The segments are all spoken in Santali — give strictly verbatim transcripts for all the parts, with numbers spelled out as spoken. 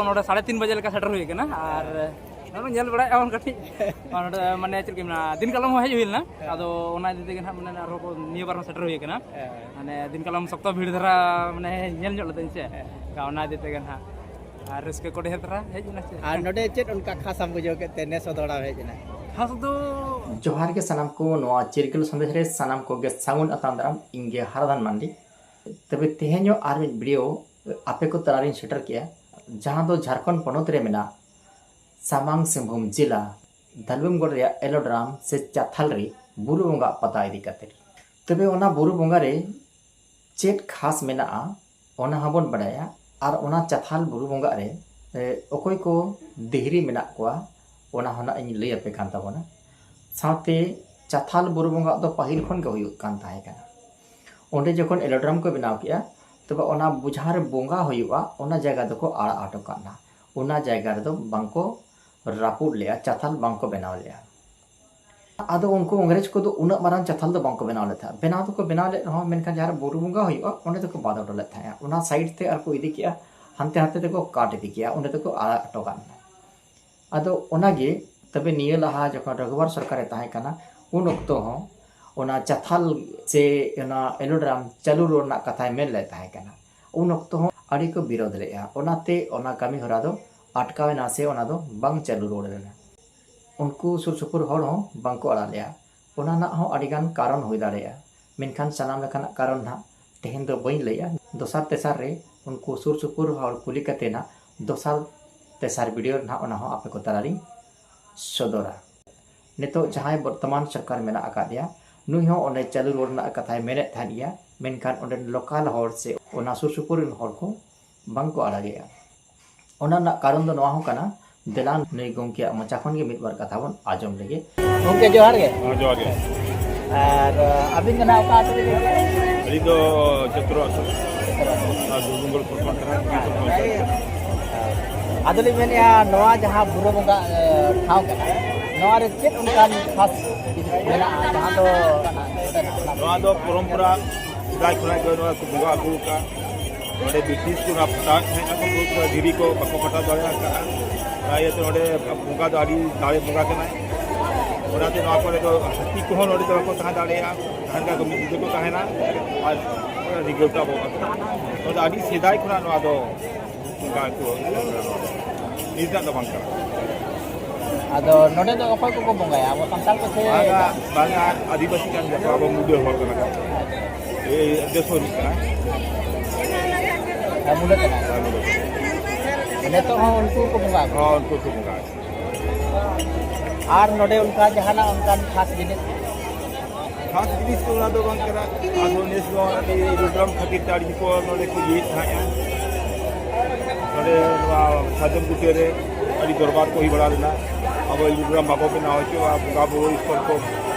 ᱱᱚᱰᱮ ᱥᱟᱲᱮ ᱛᱤᱱ ᱵᱟᱡᱮ ᱞᱮᱠᱟ ᱥᱮᱴᱮᱨ ᱦᱩᱭ ᱟᱠᱟᱱᱟ᱾ ᱟᱨ ᱱᱚᱰᱮ ᱧᱮᱞ ᱵᱟᱲᱟᱭᱮᱫᱼᱟ ᱵᱚᱱ ᱠᱟᱹᱴᱤᱡ, ᱱᱚᱰᱮ ᱢᱟᱱᱮ ᱪᱮᱫ ᱞᱮᱠᱟ ᱢᱮᱱᱟ, ᱫᱤᱱ ᱠᱟᱞᱚᱢ ᱦᱚᱸ ᱦᱮᱡ ᱦᱩᱭ ᱞᱮᱱᱟ᱾ ᱟᱫᱚ ᱚᱱᱟ ᱤᱫᱤ ᱛᱮᱜᱮ ᱱᱟᱦᱟᱜ ᱢᱟᱱᱮ ᱟᱨᱦᱚᱸ ᱠᱚ ᱱᱤᱭᱟᱹ ᱵᱟᱨ ᱦᱚᱸ ᱥᱮᱴᱮᱨ ᱦᱩᱭ ᱟᱠᱟᱱᱟ᱾ ᱢᱟᱱᱮ ᱫᱤᱱ ᱠᱟᱞᱚᱢ ᱥᱚᱠᱛᱚ ᱵᱷᱤᱲ ᱫᱷᱟᱨᱟ ᱢᱟᱱᱮ ᱧᱮᱞ ᱧᱚᱜ ᱞᱮᱫᱟᱹᱧ ᱥᱮ, ᱚᱱᱟ ᱤᱫᱤ ᱛᱮᱜᱮ ᱱᱟᱦᱟᱜ ᱟᱨ ᱨᱟᱹᱥᱠᱟᱹ ᱠᱚ ᱰᱷᱮᱨ ᱫᱷᱟᱨᱟ ᱦᱮᱡ ᱮᱱᱟ ᱥᱮ᱾ ᱟᱨ ᱱᱚᱰᱮ ᱪᱮᱫ ᱚᱱᱠᱟ ᱠᱷᱟᱥ ᱟᱢ ᱵᱩᱡᱷᱟᱹᱣ ᱠᱮᱫ ᱛᱮ ᱱᱮᱥ ᱦᱚᱸ ᱫᱚᱦᱲᱟᱢ ᱦᱮᱡ ᱮᱱᱟ? ᱠᱷᱟᱥ ᱫᱚ ᱡᱚᱦᱟᱨ ᱜᱮ ᱥᱟᱱᱟᱢ ᱠᱚ, ᱱᱚᱣᱟ ᱪᱤᱨᱜᱟᱹᱞ ᱥᱟᱸᱫᱮᱥ ᱨᱮ ᱥᱟᱱᱟᱢ ᱠᱚᱜᱮ ᱥᱟᱹᱜᱩᱱ ᱟᱛᱟᱝ ᱫᱟᱨᱟᱢ᱾ ᱤᱧ ᱜᱮ ᱦᱟᱨᱟᱫᱷᱟᱱ ᱢᱟᱱᱰᱤ᱾ ᱛᱚᱵᱮ ᱛᱮᱦᱮᱧᱚᱜ ᱟᱨ ᱢᱤᱫ ᱵᱷᱤᱰᱤᱭᱳ ᱟᱯᱮ ᱠᱚ ᱛᱟᱞᱟᱨᱤᱧ ᱥᱮᱴᱮᱨ ᱠᱮᱜᱼᱟ, ᱡᱟᱦᱟᱸ ᱫᱚ ᱡᱷᱟᱲᱠᱷᱚᱸᱰ ᱯᱚᱱᱚᱛ ᱨᱮ ᱢᱮᱱᱟᱜ ᱥᱟᱢᱟᱝ ᱥᱤᱝᱵᱷᱩᱢ ᱡᱮᱞᱟ ᱫᱷᱟᱞᱵᱷᱩᱢᱜᱚᱲ ᱨᱮᱭᱟᱜ ᱮᱞᱳᱰᱨᱟᱢ ᱥᱮ ᱪᱟᱛᱷᱟᱞ ᱨᱮ ᱵᱩᱨᱩ ᱵᱚᱸᱜᱟ ᱯᱟᱛᱟ ᱤᱫᱤ ᱠᱟᱛᱮ᱾ ᱛᱚᱵᱮ ᱚᱱᱟ ᱵᱩᱨᱩ ᱵᱚᱸᱜᱟ ᱨᱮ ᱪᱮᱫ ᱠᱷᱟᱥ ᱢᱮᱱᱟᱜᱼᱟ, ᱚᱱᱟ ᱦᱚᱸᱵᱚᱱ ᱵᱟᱰᱟᱭᱟ᱾ ᱟᱨ ᱚᱱᱟ ᱪᱟᱛᱷᱟᱞ ᱵᱩᱨᱩ ᱵᱚᱸᱜᱟ ᱨᱮ, ᱮ, ᱚᱠᱚᱭ ᱠᱚ ᱫᱤᱦᱨᱤ ᱢᱮᱱᱟᱜ ᱠᱚᱣᱟ, ᱚᱱᱟ ᱦᱚᱸ ᱱᱟᱜ ᱤᱧ ᱞᱟᱹᱭ ᱟᱯᱮ ᱠᱟᱱ ᱛᱟᱵᱚᱱᱟ᱾ ᱥᱟᱶᱛᱮ ᱪᱟᱛᱷᱟᱞ ᱵᱩᱨᱩ ᱵᱚᱸᱜᱟ ᱫᱚ ᱯᱟᱹᱦᱤᱞ ᱠᱷᱚᱱ ᱜᱮ ᱦᱩᱭᱩᱜ ᱠᱟᱱ ᱛᱟᱦᱮᱸ ᱠᱟᱱᱟ᱾ ᱚᱸᱰᱮ ᱡᱚᱠᱷᱚᱱ ᱮᱞᱳᱰᱨᱟᱢ ᱠᱚ ᱵᱮᱱᱟᱣ ᱠᱮᱜᱼᱟ, ᱛᱚᱵᱮ ᱚᱱᱟ ᱵᱩᱡᱷᱟ ᱨᱮ ᱵᱚᱸᱜᱟ ᱦᱩᱭᱩᱜᱼᱟ, ᱚᱱᱟ ᱡᱟᱭᱜᱟ ᱫᱚᱠᱚ ᱟᱲᱟᱜ ᱦᱚᱴᱚ ᱠᱟᱜᱼᱟ᱾ ᱚᱱᱟ ᱡᱟᱭᱜᱟ ᱨᱮᱫᱚ ᱵᱟᱝᱠᱚ ᱨᱟᱹᱯᱩᱫ ᱞᱮᱜᱼᱟ, ᱪᱟᱛᱷᱟᱞ ᱵᱟᱝᱠᱚ ᱵᱮᱱᱟᱣ ᱞᱮᱜᱼᱟ᱾ ᱟᱫᱚ ᱩᱱᱠᱩ ᱤᱝᱨᱮᱡᱽ ᱠᱚᱫᱚ ᱩᱱᱟᱹᱜ ᱢᱟᱨᱟᱝ ᱪᱟᱛᱷᱟᱞ ᱫᱚ ᱵᱟᱝᱠᱚ ᱵᱮᱱᱟᱣ ᱞᱮᱫ ᱛᱟᱦᱮᱸᱫ᱾ ᱵᱮᱱᱟᱣ ᱫᱚᱠᱚ ᱵᱮᱱᱟᱣ ᱞᱮᱫ ᱨᱮᱦᱚᱸ, ᱢᱮᱱᱠᱷᱟᱱ ᱡᱟᱦᱟᱸ ᱨᱮ ᱵᱩᱨᱩ ᱵᱚᱸᱜᱟ ᱦᱩᱭᱩᱜᱼᱟ, ᱚᱸᱰᱮ ᱫᱚᱠᱚ ᱵᱟᱫ ᱦᱚᱴᱚ ᱞᱮᱫ ᱛᱟᱦᱮᱸᱫ᱾ ᱚᱱᱟ ᱥᱟᱭᱤᱰ ᱛᱮ ᱟᱨ ᱠᱚ ᱤᱫᱤ ᱠᱮᱜᱼᱟ, ᱦᱟᱱᱛᱮ ᱦᱟᱱᱛᱮ ᱛᱮᱠᱚ ᱠᱟᱴ ᱤᱫᱤ ᱠᱮᱜᱼᱟ, ᱚᱸᱰᱮ ᱫᱚᱠᱚ ᱟᱲᱟᱜ ᱦᱚᱴᱚ ᱠᱟᱜ ᱢᱮ᱾ ᱟᱫᱚ ᱚᱱᱟᱜᱮ, ᱛᱚᱵᱮ ᱱᱤᱭᱟᱹ ᱞᱟᱦᱟ ᱡᱚᱠᱷᱚᱱ ᱨᱚᱜᱷᱩᱵᱟᱨ ᱥᱚᱨᱠᱟᱨᱮ ᱛᱟᱦᱮᱸ ᱠᱟᱱᱟ, ᱩᱱ ᱚᱠᱛᱚ ᱦᱚᱸ ᱚᱱᱟ ᱪᱟᱛᱷᱟᱞ ᱥᱮ ᱚᱱᱟ ᱮᱞᱳᱰᱨᱟᱢ ᱪᱟᱹᱞᱩ ᱨᱩᱣᱟᱹᱲ ᱨᱮᱱᱟᱜ ᱠᱟᱛᱷᱟᱭ ᱢᱮᱱ ᱞᱮᱫ ᱛᱟᱦᱮᱸ ᱠᱟᱱᱟ᱾ ᱩᱱ ᱚᱠᱛᱚ ᱦᱚᱸ ᱟᱹᱰᱤ ᱠᱚ ᱵᱤᱨᱳᱫ ᱞᱮᱫᱼᱟ, ᱚᱱᱟᱛᱮ ᱚᱱᱟ ᱠᱟᱹᱢᱤ ᱦᱚᱨᱟ ᱫᱚ ᱟᱴᱠᱟᱣ ᱮᱱᱟ ᱥᱮ ᱚᱱᱟ ᱫᱚ ᱵᱟᱝ ᱪᱟᱹᱞᱩ ᱨᱩᱣᱟᱹᱲ ᱞᱮᱱᱟ᱾ ᱩᱱᱠᱩ ᱥᱩᱨ ᱥᱩᱯᱩᱨ ᱦᱚᱲ ᱦᱚᱸ ᱵᱟᱝᱠᱚ ᱟᱲᱟᱜ ᱞᱮᱜᱼᱟ᱾ ᱚᱱᱟ ᱨᱮᱱᱟᱜ ᱦᱚᱸ ᱟᱹᱰᱤᱜᱟᱱ ᱠᱟᱨᱚᱱ ᱦᱩᱭ ᱫᱟᱲᱮᱭᱟᱜᱼᱟ, ᱢᱮᱱᱠᱷᱟᱱ ᱥᱟᱱᱟᱢ ᱞᱮᱠᱟᱱᱟᱜ ᱠᱟᱨᱚᱱ ᱱᱟᱦᱟᱜ ᱛᱮᱦᱮᱧ ᱫᱚ ᱵᱟᱹᱧ ᱞᱟᱹᱭᱟ᱾ ᱫᱚᱥᱟᱨ ᱛᱮᱥᱟᱨ ᱨᱮ ᱩᱱᱠᱩ ᱥᱩᱨ ᱥᱩᱯᱩᱨ ᱦᱚᱲ ᱠᱩᱞᱤ ᱠᱟᱛᱮ ᱱᱟᱦᱟᱜ ᱫᱚᱥᱟᱨ ᱛᱮᱥᱟᱨ ᱵᱷᱤᱰᱤᱭᱳ ᱨᱮ ᱱᱟᱦᱟᱜ ᱚᱱᱟ ᱦᱚᱸ ᱟᱯᱮ ᱠᱚ ᱛᱟᱞᱟᱨᱤᱧ ᱥᱚᱫᱚᱨᱟ᱾ ᱱᱤᱛᱚᱜ ᱡᱟᱦᱟᱸᱭ ᱵᱚᱨᱛᱚᱢᱟᱱ ᱥᱚᱨᱠᱟᱨ ᱢᱮᱱᱟᱜ ᱟᱠᱟᱫᱮᱭᱟ, ᱱᱩᱭ ᱦᱚᱸ ᱚᱸᱰᱮ ᱪᱟᱹᱞᱩ ᱨᱩᱣᱟᱹᱲ ᱨᱮᱱᱟᱜ ᱠᱟᱛᱷᱟᱭ ᱢᱮᱱᱮᱫ ᱛᱟᱦᱮᱸᱫ ᱜᱮᱭᱟ, ᱢᱮᱱᱠᱷᱟᱱ ᱚᱸᱰᱮᱱ ᱞᱳᱠᱟᱞ ᱦᱚᱲ ᱥᱮ ᱚᱱᱟ ᱥᱩᱨ ᱥᱩᱯᱩᱨ ᱨᱮᱱ ᱦᱚᱲ ᱠᱚ ᱵᱟᱝ ᱠᱚ ᱟᱲᱟᱜᱮᱜᱼᱟ᱾ ᱚᱱᱟ ᱨᱮᱱᱟᱜ ᱠᱟᱨᱚᱱ ᱫᱚ ᱱᱚᱣᱟ ᱦᱚᱸ ᱠᱟᱱᱟ᱾ ᱫᱮᱞᱟ ᱱᱩᱭ ᱜᱚᱢᱠᱮᱭᱟᱜ ᱢᱚᱪᱟ ᱠᱷᱚᱱ ᱜᱮ ᱢᱤᱫ ᱵᱟᱨ ᱠᱟᱛᱷᱟ ᱵᱚᱱ ᱟᱸᱡᱚᱢ ᱞᱮᱜᱮ᱾ ᱜᱚᱢᱠᱮ, ᱡᱚᱦᱟᱨ ᱜᱮ᱾ ᱦᱮᱸ, ᱡᱚᱦᱟᱨ ᱜᱮ᱾ ᱟᱨ, ᱟᱹᱵᱤᱱ ᱫᱚ ᱱᱟᱦᱟᱜ ᱚᱠᱟ ᱟᱹᱛᱩ ᱨᱮ ᱞᱟᱹᱭ ᱠᱮᱫᱟ? ᱟᱹᱞᱤᱧ ᱫᱚ ᱪᱚᱛᱨᱚ ᱟᱹᱛᱩ᱾ ᱪᱚᱛᱨᱚ ᱟᱹᱛᱩ᱾ ᱟᱨ ᱫᱩᱨᱜᱩᱱᱜᱚᱲ ᱯᱨᱚᱠᱷᱚᱸᱰ ᱠᱟᱱᱟ᱾ ᱟᱫᱚᱞᱤᱧ ᱢᱮᱱᱮᱫᱼᱟ, ᱱᱚᱣᱟ ᱡᱟᱦᱟᱸ ᱵᱩᱨᱩ ᱵᱚᱸᱜᱟ, ᱮ, ᱴᱷᱟᱶ ᱠᱟᱱᱟ, ᱱᱚᱣᱟ ᱨᱮ ᱪᱮᱫ ᱚᱱᱠᱟᱱ ᱠᱷᱟᱥ ᱡᱤᱱᱤᱥ ᱢᱮᱱᱟᱜᱼᱟ, ᱡᱟᱦᱟᱸ ᱫᱚ ᱱᱚᱣᱟ ᱫᱚ ᱯᱚᱨᱚᱢᱯᱚᱨᱟ ᱥᱮᱫᱟᱭ ᱠᱷᱚᱱᱟᱜ ᱜᱮ ᱱᱚᱣᱟ ᱠᱚ ᱵᱚᱸᱜᱟ ᱟᱹᱜᱩ ᱟᱠᱟᱫᱼᱟ᱾ ᱱᱚᱰᱮ ᱵᱨᱤᱴᱤᱥ ᱠᱚ ᱚᱱᱟ ᱯᱷᱟᱴᱟᱣ ᱛᱟᱦᱮᱸ ᱠᱟᱱᱟ, ᱩᱱᱠᱩ ᱫᱷᱤᱨᱤ ᱠᱚ ᱵᱟᱠᱚ ᱯᱷᱟᱴᱟᱣ ᱫᱟᱲᱮ ᱟᱠᱟᱫᱼᱟ᱾ ᱚᱱᱟ ᱤᱭᱟᱹᱛᱮ ᱱᱚᱰᱮ ᱵᱚᱸᱜᱟ ᱫᱚ ᱟᱹᱰᱤ ᱫᱟᱲᱮ ᱵᱚᱸᱜᱟ ᱠᱟᱱᱟᱭ᱾ ᱚᱱᱟᱛᱮ ᱱᱚᱣᱟ ᱠᱚᱨᱮ ᱫᱚ ᱦᱟᱹᱛᱤ ᱠᱚᱦᱚᱸ ᱱᱚᱰᱮ ᱫᱚ ᱵᱟᱠᱚ ᱛᱟᱦᱮᱸ ᱫᱟᱲᱮᱭᱟᱜᱼᱟ, ᱛᱟᱦᱮᱱ ᱠᱷᱟᱱ ᱠᱚ ᱢᱤᱫ ᱧᱤᱫᱟᱹ ᱠᱚ ᱛᱟᱦᱮᱱᱟ᱾ ᱟᱨ ᱨᱤᱜᱟᱹᱣᱴᱟ ᱵᱚᱸᱜᱟ ᱠᱟᱱᱟ᱾ ᱱᱚᱣᱟ ᱫᱚ ᱟᱹᱰᱤ ᱥᱮᱫᱟᱭ ᱠᱷᱚᱱᱟᱜ ᱱᱚᱣᱟ ᱫᱚ ᱵᱚᱸᱜᱟ ᱠᱚ ᱱᱤᱛᱟᱜ ᱫᱚ ᱵᱟᱝ ᱠᱟᱱᱟ᱾ ᱟᱫᱚ ᱱᱚᱰᱮ ᱫᱚ ᱚᱠᱚᱭ ᱠᱚᱠᱚ ᱵᱚᱸᱜᱟᱭᱟ, ᱟᱵᱚ ᱥᱟᱱᱛᱟᱲ ᱠᱚ ᱥᱮ? ᱵᱟᱝᱟ, ᱵᱟᱝᱟ, ᱟᱹᱫᱤᱵᱟᱹᱥᱤ ᱠᱟᱱ ᱜᱮᱭᱟ ᱠᱚ, ᱟᱵᱚ ᱢᱩᱰᱟᱹ ᱦᱚᱲ ᱠᱟᱱᱟ ᱠᱚ᱾ ᱮᱭ ᱫᱮᱥᱚ ᱨᱤᱱᱤᱡ ᱠᱟᱱᱟᱭ᱾ ᱦᱮᱸ, ᱢᱩᱰᱟᱹ ᱠᱟᱱᱟᱭ᱾ ᱟᱨ ᱢᱩᱰᱟᱹ ᱠᱟᱱᱟᱭ᱾ ᱱᱤᱛᱚᱜ ᱦᱚᱸ ᱩᱱᱠᱩ ᱠᱚ ᱵᱚᱸᱜᱟ ᱟᱠᱚ? ᱦᱚᱸ, ᱩᱱᱠᱩ ᱠᱚ ᱵᱚᱸᱜᱟ ᱟᱠᱚ᱾ ᱟᱨ ᱱᱚᱰᱮ ᱚᱱᱠᱟ ᱡᱟᱦᱟᱱᱟᱜ ᱚᱱᱠᱟᱱ ᱠᱷᱟᱥ ᱡᱤᱱᱤᱥ? ᱠᱷᱟᱥ ᱡᱤᱱᱤᱥ ᱫᱚ ᱚᱱᱟ ᱫᱚ ᱵᱟᱝ ᱠᱟᱱᱟ᱾ ᱟᱫᱚ ᱱᱮᱥ ᱫᱚ ᱟᱹᱰᱤ ᱨᱩᱰᱨᱟᱢ ᱠᱷᱟᱹᱛᱤᱨ ᱛᱮ ᱟᱹᱰᱤ ᱠᱚ ᱤᱭᱟᱹᱭᱮᱫ ᱛᱟᱦᱮᱸᱫᱼᱟ᱾ ᱱᱚᱰᱮ ᱱᱚᱣᱟ ᱥᱟᱨᱡᱚᱢ ᱵᱩᱴᱟᱹ ᱨᱮ ᱟᱹᱰᱤ ᱫᱚᱨᱵᱟᱨ ᱠᱚ ᱦᱩᱭ ᱵᱟᱲᱟ ᱞᱮᱱᱟ᱾ ᱟᱵᱚ ᱨᱩᱰᱨᱟᱢ ᱵᱟᱵᱚ ᱵᱮᱱᱟᱣ ᱦᱚᱪᱚᱜᱼᱟ, ᱵᱚᱸᱜᱟ ᱵᱩᱨᱩ ᱤᱥᱠᱚᱨ ᱠᱚ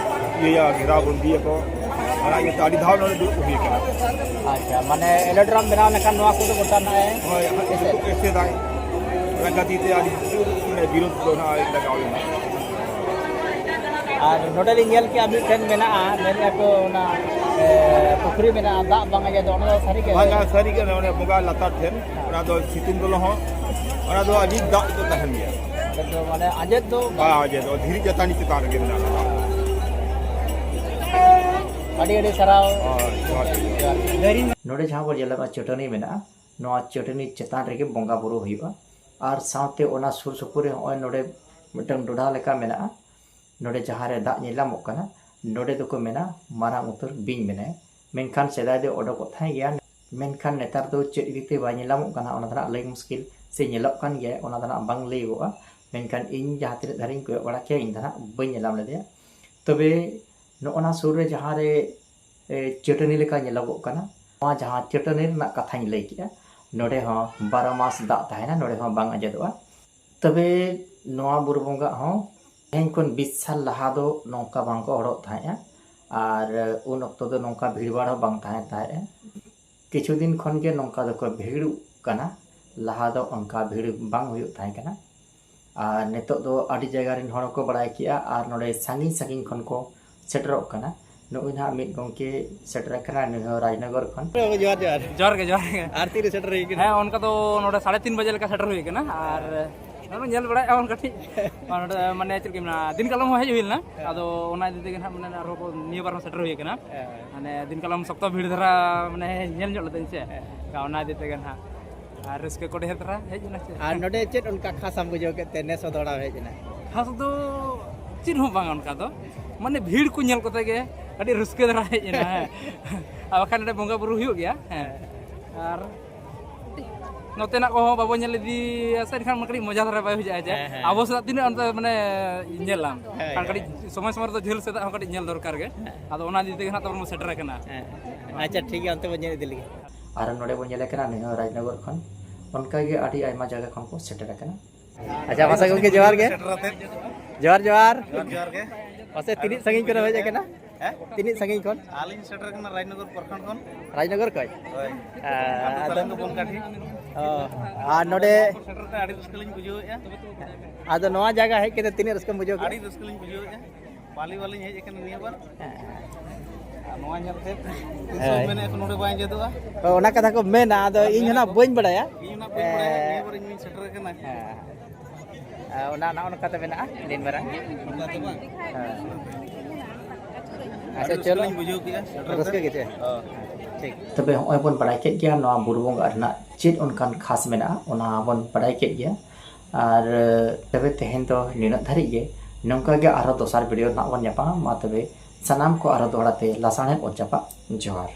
ᱤᱭᱟᱹᱭᱟ, ᱜᱷᱮᱨᱟᱣ ᱵᱚᱱᱫᱤᱭᱟᱠᱚ᱾ ᱚᱱᱟ ᱤᱭᱟᱹᱛᱮ ᱟᱹᱰᱤ ᱫᱷᱟᱣ ᱱᱚᱰᱮ ᱫᱩᱲᱩᱵ ᱦᱩᱭ ᱟᱠᱟᱱᱟ᱾ ᱟᱪᱪᱷᱟ, ᱢᱟᱱᱮ ᱮᱞᱳᱰᱨᱟᱢ ᱵᱮᱱᱟᱣ ᱞᱮᱠᱷᱟᱱ ᱱᱚᱣᱟ ᱠᱚᱫᱚ ᱜᱚᱴᱟ ᱱᱟᱜᱼᱮ ᱦᱳᱭ, ᱮᱥᱮᱫ? ᱮᱥᱮᱫᱟᱭ᱾ ᱚᱱᱟ ᱠᱷᱟᱹᱛᱤᱨ ᱛᱮ ᱟᱹᱰᱤ ᱡᱳᱨ ᱢᱟᱱᱮ ᱵᱤᱨᱳᱫ ᱫᱚ ᱱᱟᱜ ᱞᱟᱜᱟᱣ ᱞᱮᱱᱟ᱾ ᱟᱨ ᱱᱚᱰᱮ ᱞᱤᱧ ᱧᱮᱞ ᱠᱮᱜᱼᱟ, ᱢᱤᱫᱴᱷᱮᱱ ᱢᱮᱱᱟᱜᱼᱟ, ᱢᱮᱱᱮᱫᱼᱟ ᱠᱚ ᱚᱱᱟ, ᱮ, ᱯᱩᱠᱷᱨᱤ ᱢᱮᱱᱟᱜᱼᱟ, ᱫᱟᱜ ᱵᱟᱝ ᱟᱸᱡᱮᱫᱚᱜ, ᱚᱱᱟ ᱫᱚ ᱥᱟᱹᱨᱤ ᱜᱮ? ᱵᱟᱝᱟ, ᱥᱟᱹᱨᱤ ᱜᱮ, ᱚᱱᱮ ᱵᱚᱸᱜᱟ ᱞᱟᱛᱟᱨ ᱴᱷᱮᱱ, ᱚᱱᱟ ᱫᱚ ᱥᱤᱛᱩᱝ ᱫᱤᱱ ᱦᱚᱸ, ᱚᱱᱟ ᱫᱚ ᱟᱹᱰᱤ ᱫᱟᱜ ᱫᱚ ᱛᱟᱦᱮᱱ ᱜᱮᱭᱟ᱾ ᱟᱫᱚ ᱢᱟᱱᱮ ᱟᱸᱡᱮᱫ ᱫᱚ ᱵᱟᱝ ᱟᱸᱡᱮᱫᱚᱜᱼᱟ, ᱫᱷᱤᱨᱤ ᱪᱮᱛᱟᱱ ᱪᱮᱛᱟᱱ ᱨᱮᱜᱮ ᱢᱮᱱᱟᱜᱼᱟ᱾ ᱟᱹᱰᱤ ᱟᱹᱰᱤ ᱥᱟᱨᱦᱟᱣ᱾ ᱦᱳᱭ, ᱡᱚᱦᱟᱨ ᱜᱮ᱾ ᱱᱚᱰᱮ ᱡᱟᱦᱟᱸ ᱵᱚᱱ ᱧᱮᱞᱮᱫᱼᱟ, ᱪᱟᱹᱴᱟᱹᱱᱤ ᱢᱮᱱᱟᱜᱼᱟ, ᱱᱚᱣᱟ ᱪᱟᱹᱴᱟᱹᱱᱤ ᱪᱮᱛᱟᱱ ᱨᱮᱜᱮ ᱵᱚᱸᱜᱟ ᱵᱩᱨᱩ ᱦᱩᱭᱩᱜᱼᱟ᱾ ᱟᱨ ᱥᱟᱶᱛᱮ ᱚᱱᱟ ᱥᱩᱨ ᱥᱩᱯᱩᱨ ᱨᱮ ᱱᱚᱜᱼᱚᱭ ᱱᱚᱰᱮ ᱢᱤᱫᱴᱟᱝ ᱰᱚᱰᱷᱟ ᱞᱮᱠᱟ ᱢᱮᱱᱟᱜᱼᱟ᱾ ᱱᱚᱰᱮ ᱡᱟᱦᱟᱸ ᱨᱮ ᱫᱟᱜ ᱧᱮᱞ ᱧᱟᱢᱚᱜ ᱠᱟᱱᱟ, ᱱᱚᱰᱮ ᱫᱚᱠᱚ ᱢᱮᱱᱟ ᱢᱟᱨᱟᱝ ᱩᱛᱟᱹᱨ ᱵᱤᱧ ᱢᱮᱱᱟᱭᱟ᱾ ᱢᱮᱱᱠᱷᱟᱱ ᱥᱮᱫᱟᱭ ᱫᱚ ᱚᱰᱚᱠᱚᱜ ᱛᱟᱦᱮᱸ ᱜᱮᱭᱟ, ᱢᱮᱱᱠᱷᱟᱱ ᱱᱮᱛᱟᱨ ᱫᱚ ᱪᱮᱫ ᱤᱫᱤ ᱛᱮ ᱵᱟᱭ ᱧᱮᱞ ᱧᱟᱢᱚᱜ ᱠᱟᱱᱟ, ᱚᱱᱟ ᱫᱚ ᱱᱟᱜ ᱞᱟᱹᱭ ᱢᱩᱥᱠᱤᱞ, ᱥᱮ ᱧᱮᱞᱚᱜ ᱠᱟᱱ ᱜᱮᱭᱟ, ᱚᱱᱟ ᱫᱚ ᱱᱟᱜ ᱵᱟᱝ ᱞᱟᱹᱭᱚᱜᱚᱜᱼᱟ᱾ ᱢᱮᱱᱠᱷᱟᱱ ᱤᱧ ᱡᱟᱦᱟᱸ ᱛᱤᱱᱟᱹᱜ ᱫᱷᱟᱨᱤᱧ ᱠᱚᱭᱚᱜ ᱵᱟᱲᱟ ᱠᱮᱭᱟ, ᱤᱧ ᱫᱚ ᱱᱟᱜ ᱵᱟᱹᱧ ᱧᱮᱞ ᱧᱟᱢ ᱞᱮᱫᱮᱭᱟ᱾ ᱛᱚᱵᱮ ᱱᱚᱜᱼᱚ ᱱᱟ ᱥᱩᱨ ᱨᱮ ᱡᱟᱦᱟᱸ ᱨᱮ, ᱮ, ᱪᱟᱹᱴᱟᱹᱱᱤ ᱞᱮᱠᱟ ᱧᱮᱞᱚᱜᱚᱜ ᱠᱟᱱᱟ, ᱱᱚᱣᱟ ᱡᱟᱦᱟᱸ ᱪᱟᱹᱴᱟᱹᱱᱤ ᱨᱮᱱᱟᱜ ᱠᱟᱛᱷᱟᱧ ᱞᱟᱹᱭ ᱠᱮᱜᱼᱟ, ᱱᱚᱰᱮ ᱦᱚᱸ ᱵᱟᱨᱚ ᱢᱟᱥ ᱫᱟᱜ ᱛᱟᱦᱮᱱᱟ, ᱱᱚᱰᱮ ᱦᱚᱸ ᱵᱟᱝ ᱟᱸᱡᱮᱫᱚᱜᱼᱟ᱾ ᱛᱚᱵᱮ ᱱᱚᱣᱟ ᱵᱩᱨᱩ ᱵᱚᱸᱜᱟ ᱦᱚᱸ ᱛᱮᱦᱮᱧ ᱠᱷᱚᱱ ᱵᱤᱥ ᱥᱟᱞ ᱞᱟᱦᱟ ᱫᱚ ᱱᱚᱝᱠᱟ ᱵᱟᱝ ᱠᱚ ᱦᱚᱲᱚᱜ ᱛᱟᱦᱮᱸᱫᱼᱟ᱾ ᱟᱨ ᱩᱱ ᱚᱠᱛᱚ ᱫᱚ ᱱᱚᱝᱠᱟ ᱵᱷᱤᱲ ᱵᱷᱟᱲ ᱦᱚᱸ ᱵᱟᱝ ᱛᱟᱦᱮᱸ ᱛᱟᱦᱮᱸᱫᱼᱟ᱾ ᱠᱤᱪᱷᱩ ᱫᱤᱱ ᱠᱷᱚᱱ ᱜᱮ ᱱᱚᱝᱠᱟ ᱫᱚᱠᱚ ᱵᱷᱤᱲᱚᱜ ᱠᱟᱱᱟ, ᱞᱟᱦᱟ ᱫᱚ ᱚᱱᱠᱟ ᱵᱷᱤᱲ ᱵᱟᱝ ᱦᱩᱭᱩᱜ ᱛᱟᱦᱮᱸ ᱠᱟᱱᱟ᱾ ᱟᱨ ᱱᱤᱛᱚᱜ ᱫᱚ ᱟᱹᱰᱤ ᱡᱟᱭᱜᱟ ᱨᱮᱱ ᱦᱚᱲ ᱦᱚᱸᱠᱚ ᱵᱟᱲᱟᱭ ᱠᱮᱜᱼᱟ, ᱟᱨ ᱱᱚᱰᱮ ᱥᱟᱺᱜᱤᱧ ᱥᱟᱺᱜᱤᱧ ᱠᱷᱚᱱ ᱠᱚ ᱥᱮᱴᱮᱨᱚᱜ ᱠᱟᱱᱟ᱾ ᱱᱩᱜᱼᱩᱭ ᱱᱟᱦᱟᱜ ᱢᱤᱫ ᱜᱚᱢᱠᱮ ᱥᱮᱴᱮᱨ ᱟᱠᱟᱱᱟ, ᱱᱩᱭ ᱦᱚᱸ ᱨᱟᱡᱽᱱᱚᱜᱚᱨ ᱠᱷᱚᱱ᱾ ᱡᱚᱦᱟᱨ ᱡᱚᱦᱟᱨ᱾ ᱡᱚᱦᱟᱨ ᱜᱮ, ᱡᱚᱦᱟᱨ ᱜᱮ᱾ ᱟᱨ ᱛᱤᱨᱮ ᱥᱮᱴᱮᱨ ᱦᱩᱭ ᱠᱟᱱᱟ? ᱦᱮᱸ, ᱚᱱᱠᱟ ᱫᱚ ᱱᱚᱰᱮ ᱥᱟᱲᱮ ᱛᱤᱱ ᱵᱟᱡᱮ ᱞᱮᱠᱟ ᱥᱮᱴᱮᱨ ᱦᱩᱭ ᱟᱠᱟᱱᱟ᱾ ᱟᱨ ᱱᱚᱰᱮ ᱧᱮᱞ ᱵᱟᱲᱟᱭᱮᱫᱼᱟ ᱵᱚᱱ ᱠᱟᱹᱴᱤᱡ, ᱱᱚᱰᱮ ᱢᱟᱱᱮ ᱪᱮᱫ ᱞᱮᱠᱟ ᱢᱮᱱᱟ, ᱫᱤᱱ ᱠᱟᱞᱚᱢ ᱦᱚᱸ ᱦᱮᱡ ᱦᱩᱭ ᱞᱮᱱᱟ᱾ ᱟᱫᱚ ᱚᱱᱟ ᱤᱫᱤ ᱛᱮᱜᱮ ᱱᱟᱦᱟᱜ ᱢᱟᱱᱮ ᱟᱨᱦᱚᱸ ᱠᱚ ᱱᱤᱭᱟᱹ ᱵᱟᱨ ᱦᱚᱸ ᱥᱮᱴᱮᱨ ᱦᱩᱭ ᱟᱠᱟᱱᱟ᱾ ᱢᱟᱱᱮ ᱫᱤᱱ ᱠᱟᱞᱚᱢ ᱥᱚᱠᱛᱚ ᱵᱷᱤᱲ ᱫᱷᱟᱨᱟ ᱢᱟᱱᱮ ᱧᱮᱞ ᱧᱚᱜ ᱞᱮᱫᱟᱹᱧ ᱥᱮ, ᱚᱱᱟ ᱤᱫᱤ ᱛᱮᱜᱮ ᱱᱟᱦᱟᱜ ᱟᱨ ᱨᱟᱹᱥᱠᱟᱹ ᱠᱚ ᱰᱷᱮᱨ ᱫᱷᱟᱨᱟ ᱦᱮᱡ ᱮᱱᱟ ᱥᱮ᱾ ᱟᱨ ᱱᱚᱰᱮ ᱪᱮᱫ ᱚᱱᱠᱟ ᱠᱷᱟᱥ ᱟᱢ ᱵᱩᱡᱷᱟᱹᱣ ᱠᱮᱫ ᱛᱮ ᱱᱮᱥ ᱦᱚᱸ ᱫᱚᱦᱲᱟ ᱦᱮᱡ ᱮᱱᱟ? ᱠᱷᱟᱥ ᱫᱚ ᱪᱮᱫ ᱦᱚᱸ ᱵᱟᱝ, ᱚᱱᱠᱟ ᱫᱚ ᱢᱟᱱᱮ ᱵᱷᱤᱲ ᱠᱚ ᱧᱮᱞ ᱠᱟᱛᱮ ᱜᱮ ᱟᱹᱰᱤ ᱨᱟᱹᱥᱠᱟᱹ ᱫᱷᱟᱨᱟ ᱦᱮᱡ ᱮᱱᱟ᱾ ᱦᱮᱸ, ᱟᱨ ᱵᱟᱠᱷᱟᱱ ᱱᱚᱰᱮ ᱵᱚᱸᱜᱟ ᱵᱩᱨᱩ ᱦᱩᱭᱩᱜ ᱜᱮᱭᱟ᱾ ᱦᱮᱸ, ᱟᱨ ᱱᱚᱛᱮᱱᱟᱜ ᱠᱚᱦᱚᱸ ᱵᱟᱵᱚ ᱧᱮᱞ ᱤᱫᱤᱭᱟ ᱥᱮ, ᱮᱱᱠᱷᱟᱱ ᱠᱟᱹᱴᱤᱡ ᱢᱚᱡᱟ ᱫᱷᱟᱨᱟ ᱵᱟᱭ ᱵᱩᱡᱷᱟᱹᱜᱼᱟ ᱡᱮ ᱦᱮᱸ, ᱦᱮᱸ᱾ ᱟᱵᱚ ᱥᱮᱫᱟᱜ ᱛᱤᱱᱟᱹᱜ ᱚᱱᱛᱮ ᱢᱟᱱᱮ ᱧᱮᱞᱟᱢ᱾ ᱦᱮᱸ, ᱟᱨ ᱠᱟᱹᱴᱤᱡ ᱦᱮᱸ᱾ ᱥᱚᱢᱚᱭ ᱥᱚᱢᱚᱭ ᱨᱮᱫᱚ ᱡᱷᱟᱹᱞ ᱥᱮᱫᱟᱜ ᱦᱚᱸ ᱠᱟᱹᱴᱤᱡ ᱧᱮᱞ ᱫᱚᱨᱠᱟᱨ ᱜᱮ᱾ ᱟᱫᱚ ᱚᱱᱟ ᱤᱫᱤ ᱛᱮᱜᱮ ᱱᱟᱜ ᱛᱟᱵᱚᱱ ᱵᱚᱱ ᱥᱮᱴᱮᱨ ᱟᱠᱟᱱᱟ᱾ ᱦᱮᱸ᱾ ᱟᱪᱪᱷᱟ, ᱴᱷᱤᱠ ᱜᱮᱭᱟ, ᱚᱱᱛᱮ ᱵᱚᱱ ᱧᱮᱞ ᱤᱫᱤ ᱞᱮᱜᱮ᱾ ᱟᱨ ᱱᱚᱰᱮ ᱵᱚᱱ ᱧᱮᱞᱮ ᱠᱟᱱᱟ, ᱱᱩᱭ ᱦᱚᱸ ᱨᱟᱡᱽᱱᱚᱜᱚᱨ ᱠᱷᱚᱱ᱾ ᱚᱱᱠᱟᱜᱮ ᱟᱹᱰᱤ ᱟᱭᱢᱟ ᱡᱟᱭᱜᱟ ᱠᱷᱚᱱ ᱠᱚ ᱥᱮᱴᱮᱨ ᱟᱠᱟᱱᱟ᱾ ᱟᱪᱪᱷᱟ, ᱢᱟᱥᱮ ᱜᱚᱢᱠᱮ, ᱡᱚᱦᱟᱨ ᱜᱮ᱾ ᱥᱮᱴᱮᱨ ᱟᱛᱮᱫ ᱡᱚᱦᱟᱨ ᱡᱚᱦᱟᱨ᱾ ᱡᱚᱦᱟᱨ ᱡᱚᱦᱟᱨ ᱜᱮ᱾ ᱢᱟᱥᱮ, ᱛᱤᱱᱟᱹᱜ ᱥᱟᱺᱜᱤᱧ ᱠᱷᱚᱱ ᱦᱮᱡ ᱟᱠᱟᱱᱟ? ᱦᱮᱸ? ᱛᱤᱱᱟᱹᱜ ᱥᱟᱺᱜᱤᱧ ᱠᱷᱚᱱ? ᱟᱹᱞᱤᱧ ᱥᱮᱴᱮᱨ ᱠᱟᱱᱟ ᱨᱟᱡᱽᱱᱚᱜᱚᱨ ᱯᱨᱚᱠᱷᱚᱸᱰ ᱠᱷᱚᱱ᱾ ᱨᱟᱡᱽᱱᱚᱜᱚᱨ ᱠᱷᱚᱱ? ᱦᱳᱭ᱾ ᱟᱨ ᱟᱹᱛᱩ ᱛᱟᱹᱞᱤᱧ ᱫᱚ ᱵᱚᱱᱠᱟᱴᱷᱤ᱾ ᱚ, ᱟᱨ ᱱᱚᱰᱮ ᱥᱮᱴᱮᱨ ᱛᱮ ᱟᱹᱰᱤ ᱨᱟᱹᱥᱠᱟᱹ ᱞᱤᱧ ᱵᱩᱡᱷᱟᱹᱣᱮᱫᱼᱟ᱾ ᱟᱫᱚ ᱱᱚᱣᱟ ᱡᱟᱭᱜᱟ ᱦᱮᱡ ᱠᱟᱛᱮ ᱛᱤᱱᱟᱹᱜ ᱨᱟᱹᱥᱠᱟᱹᱢ ᱵᱩᱡᱷᱟᱹᱣ ᱠᱮᱫᱟ? ᱟᱹᱰᱤ ᱨᱟᱹᱥᱠᱟᱹ ᱞᱤᱧ ᱵᱩᱡᱷᱟᱹᱣᱮᱫᱼᱟ᱾ ᱯᱟᱞᱤ ᱵᱟᱞᱤᱧ ᱦᱮᱡ ᱟᱠᱟᱱᱟ ᱱᱤᱭᱟᱹ ᱵᱟᱨ᱾ ᱦᱮᱸ᱾ ᱟᱨ ᱱᱚᱣᱟ ᱧᱮᱞ ᱛᱮ ᱛᱤᱥ ᱦᱳᱭ᱾ ᱦᱚᱸ ᱢᱮᱱᱮᱫᱼᱟ ᱠᱚ ᱱᱚᱰᱮ ᱵᱟᱭ ᱟᱸᱡᱮᱫᱚᱜᱼᱟ᱾ ᱦᱳᱭ, ᱚᱱᱟ ᱠᱟᱛᱷᱟ ᱠᱚ ᱢᱮᱱᱟ, ᱟᱫᱚ ᱤᱧ ᱦᱚᱸ ᱱᱟᱜ ᱵᱟᱹᱧ ᱵᱟᱲᱟᱭᱟ᱾ ᱤᱧ ᱚᱱᱟ ᱵᱟᱹᱧ ᱵᱟᱲᱟᱭᱟ, ᱦᱮᱸ᱾ ᱱᱤᱭᱟᱹ ᱵᱟᱨ ᱤᱧ ᱥᱮᱴᱮᱨ ᱟᱠᱟᱱᱟ᱾ ᱦᱮᱸ᱾ ᱟᱨ ᱚᱱᱟ ᱱᱚᱜᱼᱚ ᱱᱚᱝᱠᱟ ᱛᱮ ᱢᱮᱱᱟᱜᱼᱟ ᱫᱤᱱ ᱢᱟᱨᱟᱝ᱾ ᱚᱱᱠᱟ ᱫᱚ ᱵᱟᱝ᱾ ᱦᱮᱸ᱾ ᱟᱹᱰᱤ ᱟᱪᱪᱷᱟ, ᱨᱟᱹᱥᱠᱟᱹ ᱪᱚᱞᱚ᱾ ᱞᱤᱧ ᱵᱩᱡᱷᱟᱹᱣ ᱠᱮᱫᱼᱟ ᱥᱮᱴᱮᱨ ᱨᱟᱹᱥᱠᱟᱹ ᱠᱟᱛᱮ᱾ ᱜᱮ ᱪᱮ? ᱦᱳᱭ᱾ ᱴᱷᱤᱠ᱾ ᱛᱚᱵᱮ ᱦᱚᱸᱜᱼᱚᱭ ᱵᱚᱱ ᱵᱟᱲᱟᱭ ᱠᱮᱫ ᱜᱮᱭᱟ ᱱᱚᱣᱟ ᱵᱩᱨᱩ ᱵᱚᱸᱜᱟ ᱨᱮᱱᱟᱜ ᱪᱮᱫ ᱚᱱᱠᱟᱱ ᱠᱷᱟᱥ ᱢᱮᱱᱟᱜᱼᱟ, ᱚᱱᱟ ᱵᱚᱱ ᱵᱟᱲᱟᱭ ᱠᱮᱫ ᱜᱮᱭᱟ᱾ ᱟᱨ ᱛᱚᱵᱮ ᱛᱮᱦᱮᱧ ᱫᱚ ᱱᱤᱱᱟᱹᱜ ᱫᱷᱟᱹᱨᱤᱡ ᱜᱮ᱾ ᱱᱚᱝᱠᱟ ᱜᱮ ᱟᱨᱦᱚᱸ ᱫᱚᱥᱟᱨ ᱵᱷᱤᱰᱤᱭᱳ ᱨᱮ ᱱᱟᱜ ᱵᱚᱱ ᱧᱟᱯᱟᱢᱟ᱾ ᱢᱟ ᱛᱚᱵᱮ ᱥᱟᱱᱟᱢ ᱠᱚ ᱟᱨᱦᱚᱸ ᱫᱚᱦᱲᱟ ᱛᱮ ᱞᱟᱥᱟᱲᱦᱮᱫ ᱚᱛ ᱡᱟᱯᱟᱜ ᱡᱚᱦᱟᱨ᱾